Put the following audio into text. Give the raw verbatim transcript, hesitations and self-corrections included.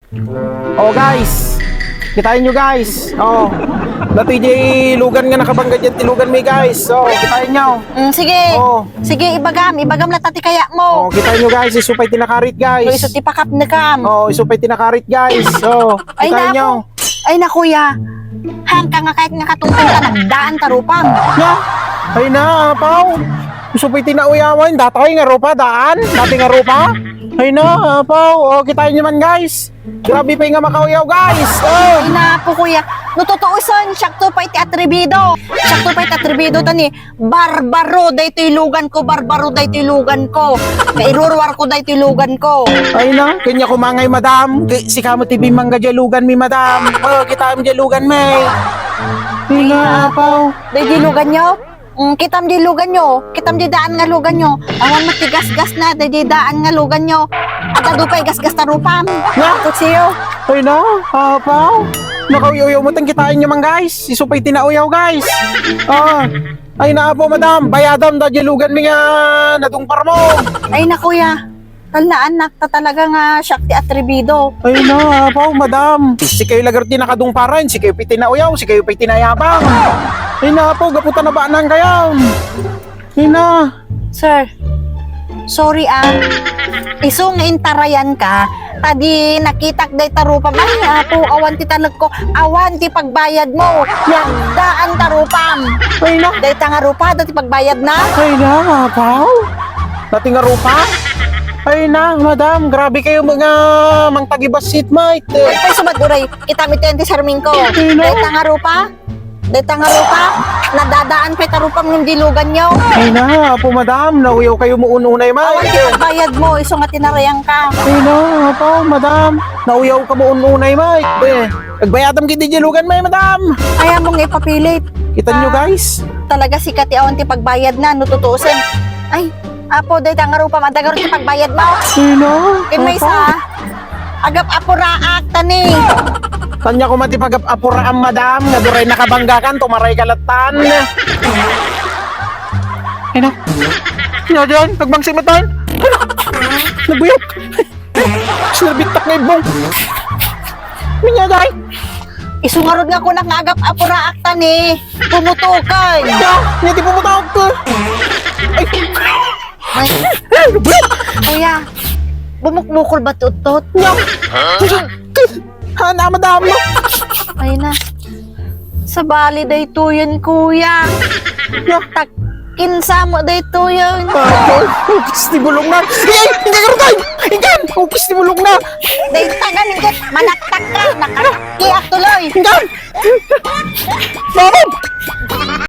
Oh, guys. Kitaenyo, guys. Oh. Datoy diay lugan nga nakabangga diay ti luganmi, guys. Oh, kitaenyo. Mm, sige. Oh. Sige, ibagam, ibagam latta ti kayatmo. Oh, kitaenyo, guys. Isu pay ti nakarit, guys. So, isu ti pakapnekam. Oh, isu pay ti nakarit, guys. Oh, kitaenyo. Ay, naku. Ay, naku, ya. Hangka nga kayat nga katungpal ka, nagdaan ta rupam. Ya. Ay na, apaw. Isu pay ti nauyawen, datoy nga rupa, daan. Datoy nga rupa. Ay na, apaw. Oh, kitaenyo man, guys. Grabe pay nga makauyaw, guys. Oh. Ay, naku, kuya. No tutuusen, siakto pay ti atrebido. Siakto pay ti atrebido, ta ni barbaro daytoy luganko, barbaro daytoy luganko. Kairuruarko daytoy luganko. Ay na, kanya kumangay, madam. Kay, sika met ti bimmangga diay luganmi, madam. Oh, kitaem diay luganmi. Ay na, apaw. Daytoy luganyo? Mm, kitam diay luganyo, kitam diay daan nga luganyo. Awan met ti gasgasna, daydiay daan nga luganyo. Adda adu pay gasgas ta rupam. Nga? Kutsiyo. Ay na, apaw. Nakauyaw-uyaw met, kitaenyo man, guys. Isu pay ti nauyaw, guys. Ah, ay na, apaw, madam. Bayadam, daydiay luganmi nga nadungparmo. Ay na, kuya. Talnaannak ta talaga nga siak ti atrebido. Ay na, apaw, madam. Sikayo laeng ti nakadungparen, sikayo pay ti nauyaw, sikayo pay ti nayabang. Ay na, apaw, gapu ta nabaanankayo. Ay na. Sir, sorry ah. Isu nga intarayanka, ta di nakitak dayta rupam. Ay, apo, awan ti talekko, awan ti pagbayadmo. Nagdaan ta rupam. Ay na. Dayta nga rupa, adda ti pagbayadna. Ay na, apaw. Dayta nga rupa? Ay na, madam, grabe kayo mga mangtagibassit, mate. Ay, sumat, uray, kitam iti ayan ti sarmingko. Ay na. Dayta nga rupa? Dayta nga rupa? Nadadaan pay ta rupam ngem di luganyo. Ay na, apo, madam, nauyaw kayo mo ununay, mate. Awan ti pagbayadmo, isu nga tinarayanka. Ay na, apo, madam, nauyaw ka mo ununay, mate. Agbayadam gidi di luganmi, madam. Ay, among ipapilit. Kitanyo, guys? Talaga, sika ti awan ti pagbayadna, no tutuusen. Ay, apo, dayta nga rupam, adda ngarud ti pagbayadmo. Sino? Ken maysa, agap-apuraak, ta ni. Kanya koma ti pagap-apuraam, madam, nga duray nakabanggakan, tumaray ka lattan. Ay na. Nya diay, nagbangsi met diay. Ay na. Nagbuyok. Sinarbittak nga ibbong. Minya diay. Isu ngarud nga kunak nga agap-apuraak, ta ni. Pumutoken. Ya, nya ti pumutok. Ay. Ay. Kuya, bumukbukol ba ti uttot? Ya. Ha, na, madam. Ay na. Sabali daytoyen, kuya. Ya. Tak-, kinsa mo daytoyen? Apo, ukis ti bulongna. Ay, ay, hindi ka rutay! Ikan! Ukis ti bulongna! Dayta nga, hindi. Manaktak ka. Nakakaki at tuloy. Ikan!